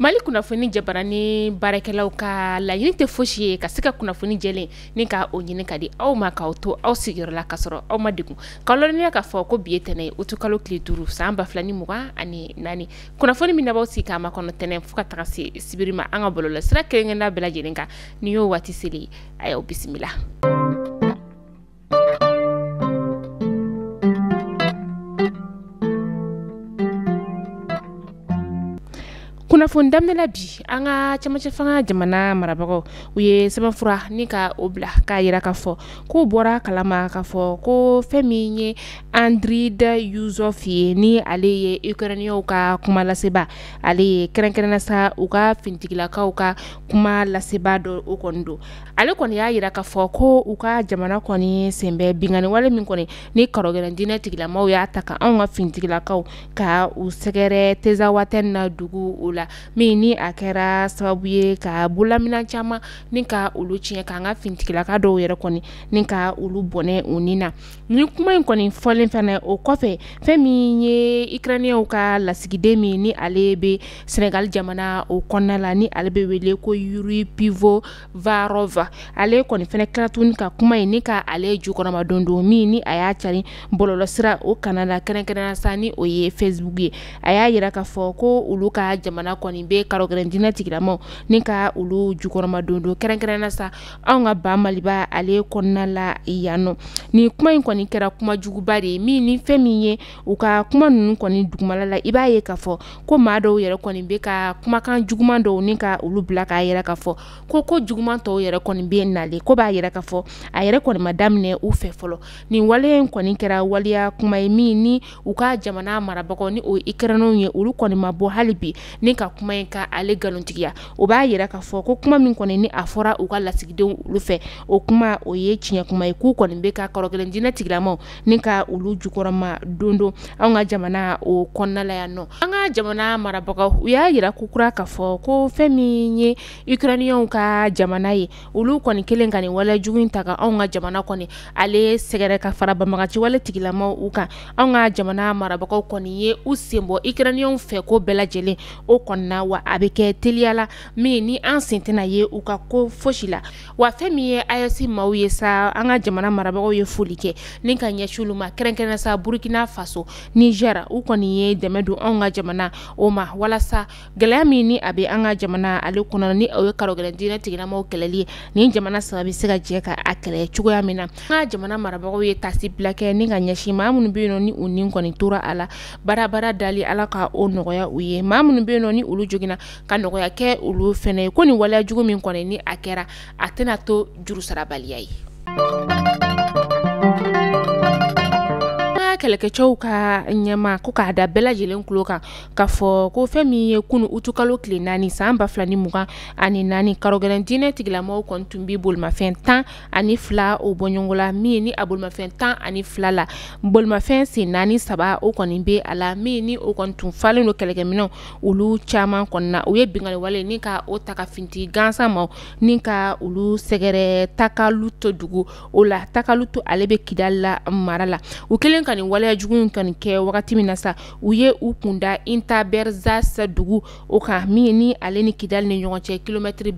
Mali kunnafoni jabarani baarakɛlaw ka laɲini tɛ fosi ye ka se ka kunnafoni jɛlen ni ka o ɲini ka di aw ma k'aw to aw sigiyɔrɔ la ka sɔrɔ aw ma degun, k'aw ladɔnniya k'a fɔ ko bi ye tɛnɛn ye utukalo tile 5 san 2024. Kunnafoni min n'aw sigi k'a makɔnɔ tɛnɛn fo ka taga se sibiri ma an ka bɔlɔlɔsira kelen-kelenna bɛɛ lajɛlen kan. Ni y'o waati seli, a y'aw bisimila. Kunnafoni daminɛ la bi, an ka cɛmancɛ fanga jamana marabagaw u ye sɛbɛnfura ni ka o bila k'a yira k'a fɔ k'u bɔra kalama k'a fɔ ko fɛn min ye Andriy Yusov ye, ni ale ye Ukrainiyɛnw ka kuma laseba, ale ye kɛrɛnkɛrɛnnenya sa u ka finitigilakaw ka kuma laseba dɔ o kɔni don. Ale kɔni y'a yira k'a fɔ ko u ka jamana kɔni sen bɛ binkanni wale min kɔni ni karɔgɛlɛn diinɛ tigilamaw y'a ta ka anw ka finitigilakaw ka u sɛgɛrɛ Tezawatɛn na dugu o la, min ni a kɛra sababu ye ka bololaminɛn caman ni ka olu tiɲɛ, k'an ka finitigilaka dɔw yɛrɛ kɔni ni ka olu bɔnɛ u ni na. Ni kuma in kɔni fɔlen fana o kɔfɛ, fɛn min ye Ukrainiyɛnw ka lasigiden min ni ale bɛ Senegal jamana o kɔnɔna la, ni ale bɛ wele ko Yuri Pivovarov, ale kɔni fana tila tuguni ka kuma in ni ka ale jukɔrɔma don don min ni a y'a cari bɔlɔlɔsira o kana la, kɛrɛnkɛrɛnnenya sa ni o ye Facebook ye. A y'a yira k'a fɔ ko olu ka jamana kɔni bɛ karɔgɛlɛn diinɛ tigilamaw ni ka olu jukɔrɔma don don, kɛrɛnkɛrɛnnenya sa anw ka ba Maliba ale kɔnɔna la yan nɔ. Nin kuma in kɔni kɛra kuma juguba de ye, min ni fɛn min ye u ka kuma ninnu kɔni dugumala la, i b'a ye k'a fɔ ko maa dɔw yɛrɛ kɔni bɛ ka kumakan juguman dɔw ni ka olu bila k'a yira k'a fɔ ko juguman tɔw yɛrɛ kɔni bɛ nalen, ko b'a yira k'a fɔ a yɛrɛ kɔni ma daminɛ u fɛ fɔlɔ. Nin wale in kɔni kɛra waleya kuma ye min ni u ka jamana marabagaw ni o ye Ukrainiyɛnw ye, olu kɔni ma bɔ hali bi ni ka kuma in ka ale nkalontigiya. O b'a yira k'a fɔ ko kuma min kɔni ni a fɔra u ka lasigidenw olu fɛ, o kuma o ye tiɲɛ kuma ye, k'u kɔni bɛ ka karɔgɛlɛn diinɛ tigilamaw ni ka olu jukɔrɔma don don anw ka jamana o kɔnɔna la yan nɔ. An ka jamana marabagaw u y'a yira ko kura k'a fɔ ko fɛn min ye Ukrainiyɛnw ka jamana ye, olu kɔni kelen ka nin wale jugu in ta ka anw ka jamana kɔni ale sɛgɛrɛ ka fara banbagaci wale tigilamaw u kan. Anw ka jamana marabagaw kɔni ye u sen bɔ Ukrainiyɛnw fɛ ko bɛɛ lajɛlen o kɔnɔna, wa a bɛ kɛ teliya la min ni an sen tɛna ye u ka ko fosi la. Wa fɛn min ye AES maaw ye sa, an ka jamana marabagaw ye foli kɛ ni ka ɲɛsin olu ma, kɛrɛnkɛrɛnnenya sa Burkina Faso, Niger, u kɔni ye dɛmɛ don anw ka jamana o ma walasa gɛlɛya min ni a bɛ an ka jamana ale kɔnɔ ni o ye karɔgɛlɛn diinɛ tigilamaw kɛlɛli ye, nin jamana saba bɛ se ka jɛ ka a kɛlɛ cogoya min na. An ka jamana marabagaw ye taasibila kɛ ni ka ɲɛsin maa minnu bɛ yen nɔ ni u ni kɔni tora a la, baarabara dali Ala ka o nɔgɔya u ye, maa minnu bɛ yen nɔ ni olu joginna ka nɔgɔya kɛ olu fɛnɛ ye, ko nin waleya jugu min kɔni ni a kɛra a tɛna to jurusarabaliya ye. Kɛlɛkɛcɛw ka ɲɛma ko k'a da bɛɛ lajɛlen tulo kan k'a fɔ ko fɛn min ye kunu utukalo tile 4 san 2024, karɔgɛlɛn diinɛ tigilamaw kɔni tun bɛ bolimafɛn 12 o bɔɲɔgɔnko la, min ni a bolimafɛn 12 la, bolimafɛn sen 4 saba o kɔni bɛ a la, min ni o kɔni tun falen don kɛlɛkɛminɛnw olu caman kɔni na. U ye binkanni wale ni ka o ta ka finiti gansan ma ni ka olu sɛgɛrɛ Takaluto dugu o la. Takaluto ale bɛ Kidali la mara la. U kɛlen ka nin waleya jugu in kɔni kɛ wagati min na sa, u ye u kunda Intaberzas dugu o kan, min ni ale ni Kidali ni ɲɔgɔn cɛ kilomɛtiri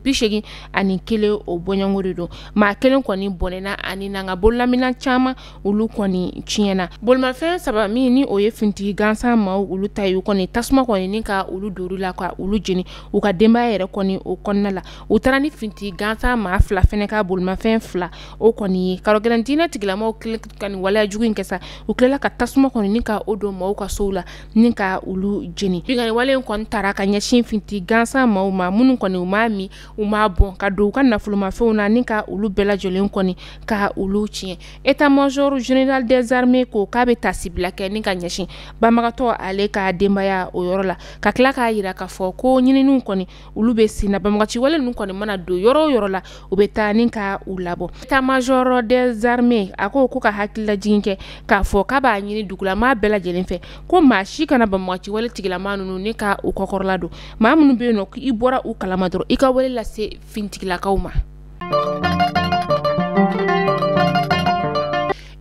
81 o bɔɲɔgɔnko de don. Maa kelen kɔni bɔnɛna ani n'an ka bololaminɛn caman olu kɔni tiɲɛna. Bolimafɛn saba min ni o ye finitigi gansan maaw olu ta ye, u kɔni tasuma kɔni ni ka olu don la ka olu jeni u ka denbaya yɛrɛ kɔni o kɔnɔna la. U taara ni finitigi gansan maa fila fɛnɛ ka bolimafɛn fila o kɔni ye. Karɔgɛlɛn diinɛ tigilamaw kelen ka nin waleya jugu in kɛ sa, u tilala ka tasuma kɔni ni ka o don maaw ka sow la ni ka olu jeni. Binkanni wale in kɔni taara ka ɲɛsin finitigi gansan maaw ma minnu kɔni u m'a min u m'a bɔn ka don u ka nafolomafɛnw na ni ka olu bɛɛ lajɛlen kɔni ka olu tiɲɛ. État-major général des armées ko k'a bɛ taasibila kɛ ni ka ɲɛsin banbagatɔ ale ka denbaya o yɔrɔ la, ka tila k'a yira k'a fɔ ko ɲininiw kɔni olu bɛ sen na. Banbagaci wale ninnu kɔni mana don yɔrɔ o yɔrɔ la, u bɛ taa ni ka u labɔ. État-major des armées a ko ka hakililajigin kɛ k'a fɔ k'a b'a ɲini dugulamaa bɛɛ lajɛlen fɛ ko maa si kana banbagaci wale tigilamaa ninnu ni ka u kɔkɔrɔla don. Maa minnu bɛ yen nɔ i bɔra u kalama dɔrɔn, i ka wele lase finitigilakaw ma.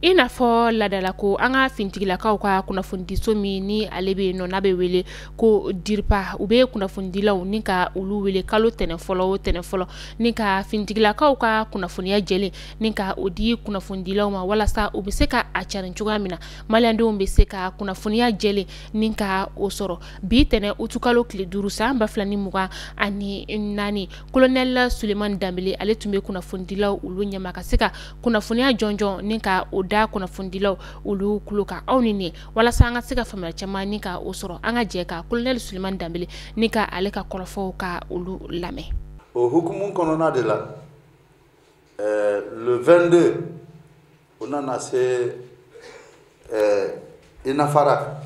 I n'a fɔ ladala ko an ka fintigilakaw ka kunnafonidiso min ni ale bɛ yen nɔ n'a bɛ wele ko DIRPA, u bɛ kunnafonidilaw ni ka olu wele kalo tɛnɛ fɔlɔ o tɛnɛ fɔlɔ ni ka fintigilakaw ka kunnafoniya jɛlen ni ka o di kunnafonidilaw ma walasa u bɛ se ka a carin cogoya min na maliyɛndenw bɛ se ka kunnafoniya jɛlen ni ka o sɔrɔ. Bi tɛnɛ utukalo tile 5 san 2024, colonel Sulemani Danbele ale tun bɛ kunnafonidilaw olu ɲɛma ka se ka kunnafoniya jɔnjɔn ni ka o da kunnafonidilaw olu tulo kan aw ni ne walasa an ka se ka faamuya caman ni ka o sɔrɔ. An ka jɛ ka colonel Sulemani Danbele ni ka ale ka kɔrɔfɔw ka olu lamɛn. O hukumu kɔnɔna de la, le 22 o nana se Inafarak.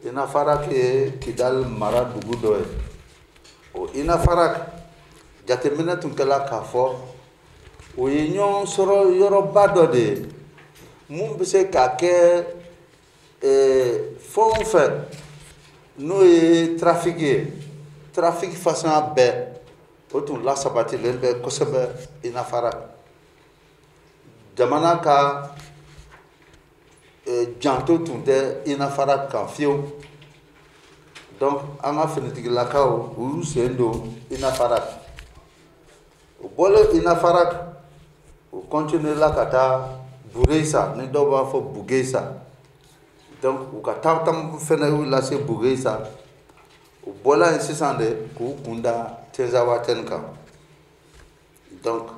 Inafarak ye Kidal mara dugu dɔ ye. O Inafarak jateminɛ tun kɛla k'a fɔ o ye ɲɔgɔn sɔrɔ yɔrɔba dɔ de ye mun bɛ se ka kɛ fɛn o fɛn n'o ye trafic ye, trafic façon bɛɛ o tun lasabatilen bɛ kosɛbɛ Inafarak. Jamana ka janto tun tɛ Inafarak kan fiyewu. Donc an ka finitigilakaw u y'u sen don Inafarak. U bɔlen Inafarak, u continuer la ka taa Bureisa, ni dɔw b'a fɔ Bugeisa. Donc u ka taa tam fɛnɛ y'u lase Bugeisa. U bɔla yen sisan de k'u kun da Tinzawatɛni kan. Donc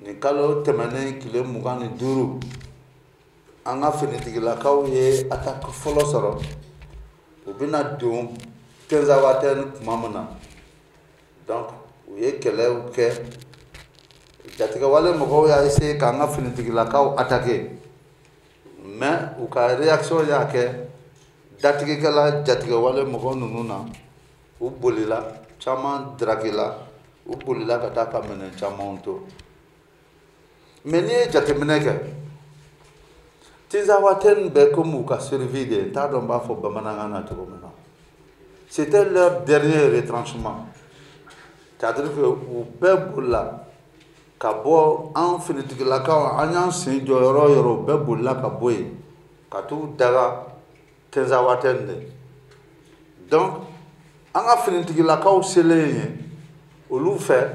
nin kalo tɛmɛnen tile 25, an ka finitigilakaw ye attaque fɔlɔ sɔrɔ. U bɛna don Tinzawatɛni tuma min na, donc u ye kɛlɛw kɛ. Jatigɛwale mɔgɔw y'a essayer k'an ka finitigilakaw attaquer, mais u ka réaction y'a kɛ datigikɛla jatigɛwale mɔgɔ ninnu na. U bolila, caman darakila, u bolila ka taa ka minɛn camanw to. Mais n'i ye jateminɛ kɛ, Tinzawatɛni bɛ komi u ka survie de ye, n t'a dɔn n b'a fɔ bamanankan na cogo min na. C'était leur dernier retranchement, c'est-à-dire que u bɛɛ bolila ka bɔ an finitigilakaw, an y'an sen jɔ yɔrɔ o yɔrɔ, u bɛɛ bolila ka bɔ yen ka t'u daga Tinzawatɛni de. Donc an ka finitigilakaw selen yen, olu fɛ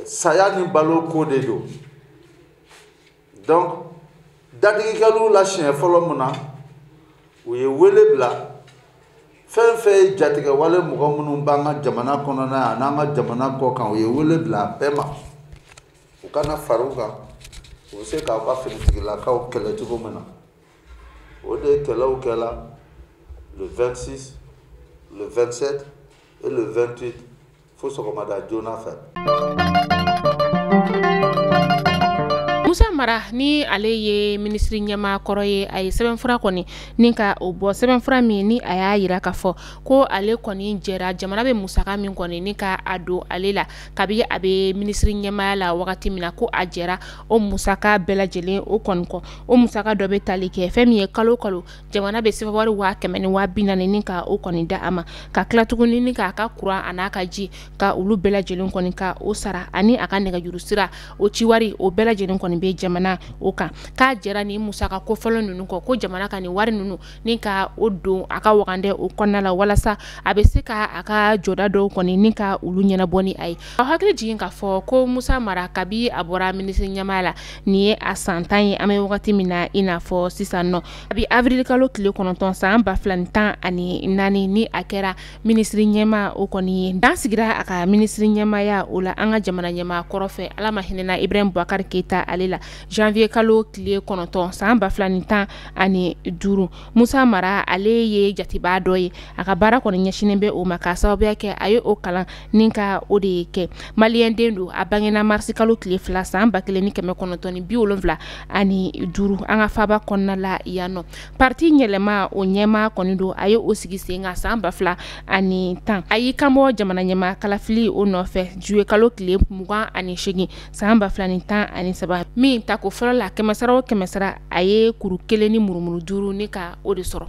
saya ni balo ko de don. Donc dadigikɛliw la siɲɛ fɔlɔ mun na, u ye wele bila fɛn fɛn ye jatigɛwale mɔgɔ minnu b'an ka jamana kɔnɔna yan n'an ka jamana kɔ kan, u ye wele bila a bɛɛ ma u kana fara u kan, u bɛ se k'aw ka finitigilakaw kɛlɛ cogo min na. O de ye kɛlɛw kɛla le 26, le 27 et le 28 fo sɔgɔmada joona fɛ. Musa Mara ni ale ye minisiri ɲɛmaa kɔrɔ ye, a ye sɛbɛnfura kɔni ni ka o bɔ, sɛbɛnfura min ni a y'a yira k'a fɔ ko ale kɔni jɛra jamana bɛ musaka min kɔni ni ka a don ale la kabi a bɛ minisiri ɲɛmaaya la wagati min na, ko a jɛra o musaka bɛɛ lajɛlen o kɔni kɔ. O musaka dɔ bɛ tali kɛ fɛn min ye kalo kalo jamana bɛ sefa wari 140 000 ni ka o kɔni da a ma, ka tila tuguni ni k'a ka kuran a n'a ka ji ka olu bɛɛ lajɛlen kɔni ka o sara, ani a ka nɛgɛjuru sira o ci wari o bɛɛ lajɛlen kɔni bɛ jamana o kan. K'a jɛra ni musaka ko fɔlɔ ninnu kɔ, ko jamana ka nin wari ninnu ni ka o don a ka wagandɛ o kɔnɔna la walasa a bɛ se ka a ka jɔda dɔw kɔni ni ka olu ɲɛnabɔ ni a ye. A hakili jigin k'a fɔ ko Musa Mara kabi a bɔra minisiri ɲɛmaaya la nin ye a san 10 ye an bɛ wagati min na i n'a fɔ sisan nɔ. A bi avril kalo tile 9 san 2014 ni a kɛra minisiri ɲɛmaa o kɔni ye. Dan sigira a ka minisiri ɲɛmaaya o la an ka jamana ɲɛmaa kɔrɔ fɛ, Ala ma hinɛna Ibrahim Boubacar Keita ale la, janvier kalo tile 9 san 2015. Musa Mara ale ye jatibaa dɔ ye, a ka baara kɔni ɲɛsinnen bɛ o ma k'a sababuya kɛ a ye o kalan ni ka o de kɛ. Maliyɛn den don, a bangena marisi kalo tile 2 san 1975 an ka faaba kɔnɔna la yan nɔ. Parti ɲɛlɛma o ɲɛmaa kɔni don, a ye o sigi sen kan san 2010. A y'i kanbɔ jamana ɲɛmaa kalafili o nɔfɛ juillet kalo tile 28 san 2013, min tako fɔlɔ la 100 o 100 a ye kuru 1 ni murumuru 5 ni ka o de sɔrɔ.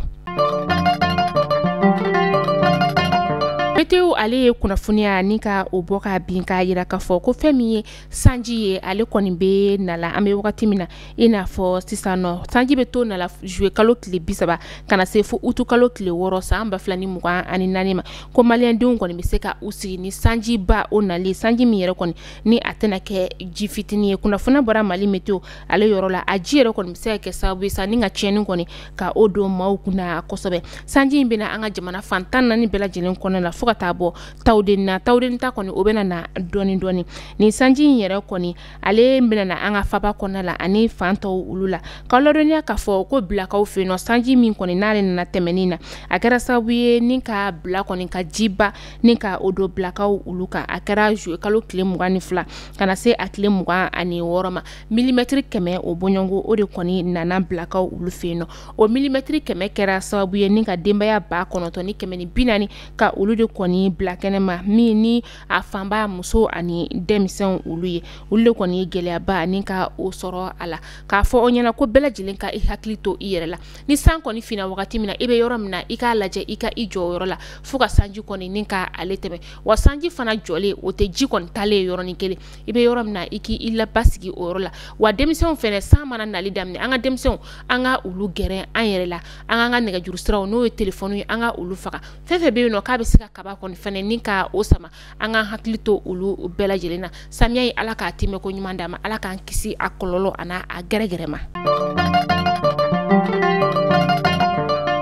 Météo Météo ale ye kunnafoniya ni ka o bɔ ka bin k'a jira k'a fɔ ko fɛn min ye sanji ye, ale kɔni bɛ nala an bɛ wagati min na i n'a fɔ sisan nɔ. Sanji bɛ to nala juillet kalo tile 30 ka na se fo août kalo tile 6 san 2024 ma. Ko maliyɛndenw kɔni bɛ se ka u sigi ni sanjiba o nali, sanji min yɛrɛ kɔni ni a tɛna kɛ ji fitinin ye. Kunnafoniya bɔra Mali Météo ale yɔrɔ la. A ji yɛrɛ kɔni bɛ se ka kɛ sababu ye sa ni ka tiɲɛni kɔni ka o don maaw kunna kosɛbɛ. Sanji in bɛna an ka jamana fan 14 bɛɛ lajɛlen kɔnɔna la fo ka taa bɔ Tawudeni na. Tawudeni ta kɔni o bɛna na dɔɔni dɔɔni. Nin sanji in yɛrɛ kɔni ale bɛna na an ka faba kɔnɔna la ani fan tɔw olu la. K'aw ladɔnniya k'a fɔ ko Bilakaw fɛ yen nɔ, sanji min kɔni n'ale nana tɛmɛnin na, a kɛra sababu ye ni ka bila kɔni ka jiba ni ka o don Bilakaw olu kan. A kɛra juillet kalo tile 22 ka na se a tile 26 ma. Milimɛtiri 100 o bɔɲɔgɔnko o de kɔni nana Bilakaw olu fɛ yen nɔ. O milimɛtiri 100 kɛra sababu ye ni ka denbaya 9140 ka olu de kɔni bila kɛnɛma, min ni a fanba muso ani denmisɛnw olu ye. Olu de kɔni ye gɛlɛyaba ni ka o sɔrɔ a la. K'a fɔ o ɲɛna ko bɛɛ lajɛlen ka i hakili to i yɛrɛ la. Ni san kɔni finna wagati min na, i bɛ yɔrɔ min na, i k'a lajɛ i ka i jɔ o yɔrɔ la fo ka sanji kɔni ni ka ale tɛmɛ. Wa sanji fana jɔlen, o tɛ ji kɔni taalen yɔrɔnin kelen. I bɛ yɔrɔ min na, i k'i labasigi o yɔrɔ la. Wa denmisɛnw fɛnɛ, san mana nali daminɛ, an ka denmisɛnw an ka olu gɛrɛ an yɛrɛ la. An k'an ka nɛgɛjuru siraw n'o ye telefɔni ye, an ka olu faga. Fɛn fɛn bɛ yen nɔ k'a bɛ se ka kaba kɔni fɛnɛ ni ka o sama, an k'an hakili to olu bɛɛ lajɛlen na. Samiya ye Ala k'a timɛ ko ɲuman d'an ma, Ala k'an kisi a kɔlɔlɔ a n'a a gɛrɛgɛrɛ ma.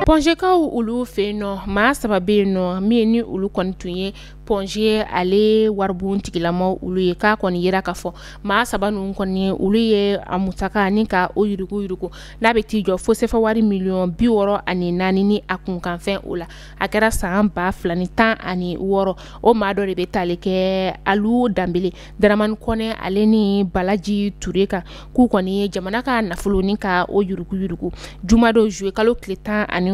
Pɔnzekaw olu fɛ yen nɔ, maa 3 bɛ yen nɔ min ni olu kɔni tun ye Pɔnze ale waribon tigilamaw olu ye. K'a kɔni yira k'a fɔ maa 3 ninnu kɔni olu ye a musaka ni ka o yurugu yurugu n'a bɛ t'i jɔ fo sefa wari miliyɔn 64 ni a kunkanfɛn o la. A kɛra san 2016. O maa dɔ de bɛ tali kɛ Alu Danbele, Daramani Kɔnɛ ale ni Balaji Ture kan, k'u kɔni ye jamana ka nafolo ni ka o yurugu yurugu. Jumadon juillet kalo tile 19,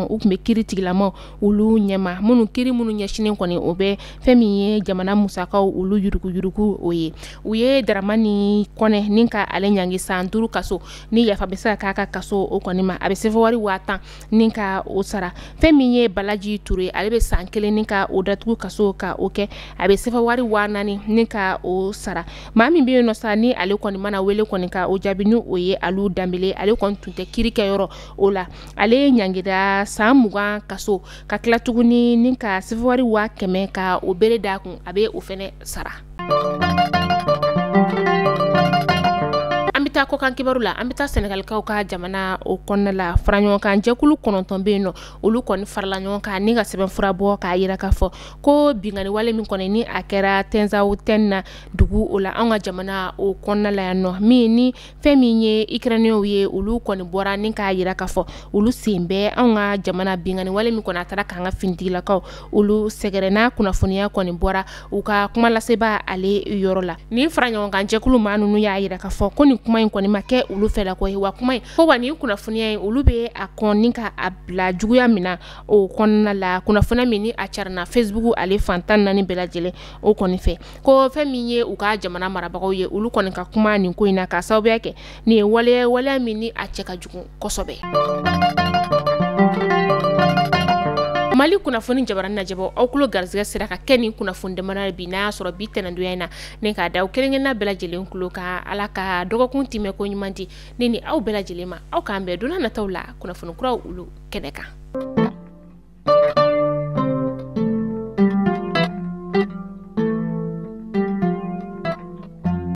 u tun bɛ kiiri tigilamaw olu ɲɛma, minnu kiiri minnu ɲɛsinnen kɔni o bɛ fɛn min ye jamana musakaw olu yuruguyurugu o ye. U ye Daramani Kɔnɛ ni ka ale ɲangi san 5 kaso, ni yafa bɛ se ka k'a ka kaso o kɔni ma, a bɛ sefa wari 10,000 ni ka o sara. Fɛn min ye Balaji Ture, ale bɛ san 1 ni ka o datugu kaso ka o kɛ, a bɛ sefa wari 4,000 ni ka o sara. Maa min bɛ yen nɔ sa ni ale kɔni mana wele kɔni ka o jaabi ni o ye Alu Danbele, ale kɔni tun tɛ kiiri kɛyɔrɔ o la. Ale ɲangira san 20 kaso ka tila tuguni ni ka sefa wari 100,000 ka o bere d'a kun, a bɛ o fɛnɛ sara. An bɛ taa kɔkan kibaru la. An bɛ taa Sɛnɛgalikaw ka jamana o kɔnɔna la. Faraɲɔgɔnkan jɛkulu 9 bɛ yen nɔ, olu kɔni farala ɲɔgɔn kan ni ka sɛbɛnfura bɔ k'a jira k'a fɔ ko binkanni wale min kɔni ni a kɛra Tɛnzawutɛn na dugu o la an ka jamana o kɔnɔna la yan nɔ, min ni fɛn min ye Ukrainien ye, olu kɔni bɔra ni k'a jira k'a fɔ olu sen bɛ anw ka jamana binkanni wale min kɔni a taara k'an ka finitigilakaw olu sɛgɛrɛ. N'a kunnafoniya kɔni bɔra u ka kuma lasebaa ale yɔrɔ la. Nin faraɲɔgɔnkan jɛkulu maa ninnu y'a jira k'a fɔ ko nin kuma in kɔni ma kɛ olu fɛla ko ye, wa kuma in ko wa nin kunnafoniya in olu bɛ a kɔn ni ka a bila juguya min na o kɔnɔna la. Kunnafoniya min ni a carina Facebook ale fan 14 bɛɛ lajɛlen o kɔni fɛ, ko fɛn min ye u ka jamana marabagaw ye, olu kɔni ka kuma nin ko in na k'a sababuya kɛ nin ye waleya min ni a cɛ ka jugu kosɛbɛ. Mali kunnafoni jabaranin lajɛbɔ, aw tulo garisɛgɛ sera ka kɛ nin kunnafoni damadɔ ye bi, n'a y'a sɔrɔ bi tɛnɛndonya in na, ni k'a da aw kelen-kelenna bɛɛ lajɛlen tulo kan. Ala ka dɔgɔkun timɛ ko ɲuman di ne ni aw bɛɛ lajɛlen ma. Aw k'an bɛn don nataw la kunnafoni kuraw olu kɛnɛ kan.